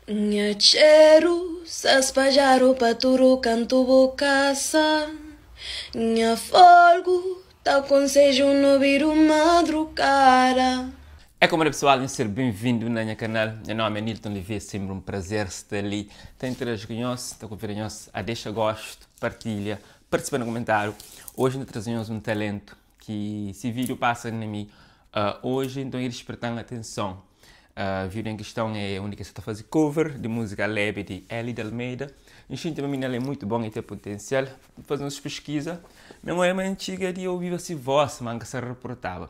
Nha txeru sa spadjadu pa tudu kantu bu kasa Nha folgu ta konsedju n'obidu madrugada. É como pessoal, nhos ser bem-vindo na nha canal. Nha nome é Nilton Levy, é sempre um prazer estar ali. Ta interage com nhos, ta convida nhos a deixa gosto, partilha, participa no comentário. Hoje eu trazer nhos um talento que se vídeo passa na mim hoje, então ele despertar atenção. Vídeo em questão é onde que você está fazendo cover de música leve de Ellie de Almeida. Enxinte uma menina é muito bom e tem potencial. Fazer umas pesquisa. Minha mãe é uma antiga de ouvir essa voz, mas que se reportava.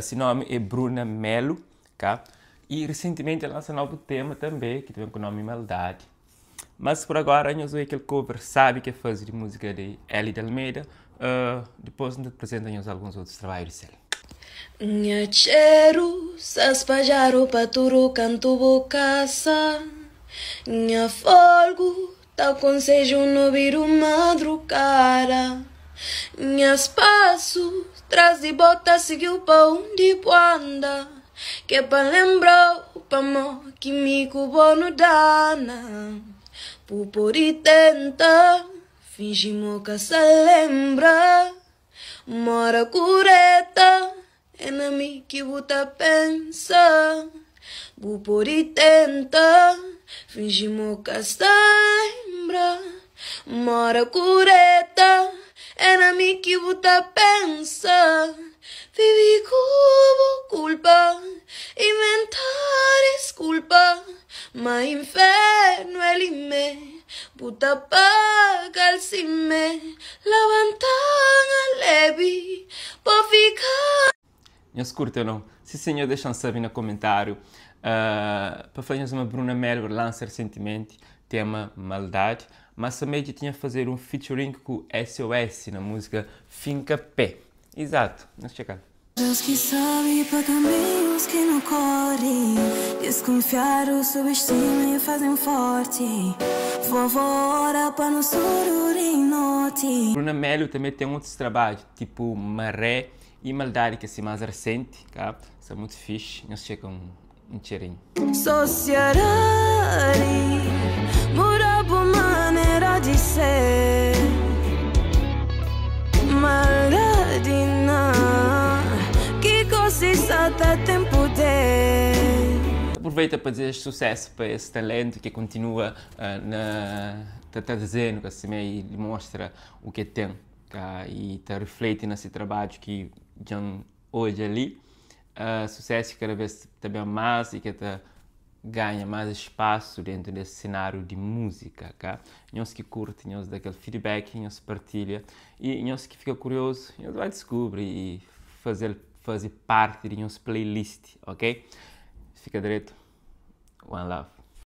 Seu nome é Bruna Melo, tá? E recentemente ela lançou um novo tema também, que tem com o nome Maldade. Mas por agora, nós vamos aquele cover, sabe que é fazer de música de Ellie de Almeida. Depois nos apresenta alguns outros trabalhos dela. Nha txeru sa spadjadu pa tudu kantu bu kasa Nha folgu ta konsedju n'obidu madrugada Nhas pasu tras di bo ta sigiu pa undi bu anda Ke pa lenbrau pamo ki mi ku bo nu dana Bu podi tenta finji mo ka sa lenbra Mora kureta é na mi ki bu ta pensa Bu podi tenta finji mo ka sta lembra Mora kureta é na mi ki bu ta pensa Vivi ku bu kulpa, inventa diskulpa Ma infernu é li mé, bu ta paga-l simé Labanta nha lebi pa fika. Nhos curti ou não? Se sim, nhos deixam saber na comentário. Pa fla nhos ma Bruna Melo lança recentemente tema Maldade, mas também que tinha fazer um featuring com SOS na música Finca Pé. Exato, nhos checar. Deus que sabe pa caminhos que não corre. Desconfiar o subestima e fazem forte. Vovó ora pa no sururinote. Bruna Melo também tem outros trabalhos, tipo Maré e Maldade, que é assim mais recente, tá? Isso é muito fixe, nhos checam um cheirinho. Sociedade muda por maneira de ser. Maldade não, que coisa tá tem poder. Aproveita para dizer sucesso para esse talento que continua na tá, tá dizendo que assim e mostra o que tem, tá? E tá reflete nesse trabalho que já hoje ali. Sucesso cada vez também mais e que tá ganha mais espaço dentro desse cenário de música, tá? Nós que curte, nós dá aquele feedback, nós partilha e nós que fica curioso, nós vai descobrir e fazer parte de nossa playlist, ok? Fica direito. One love.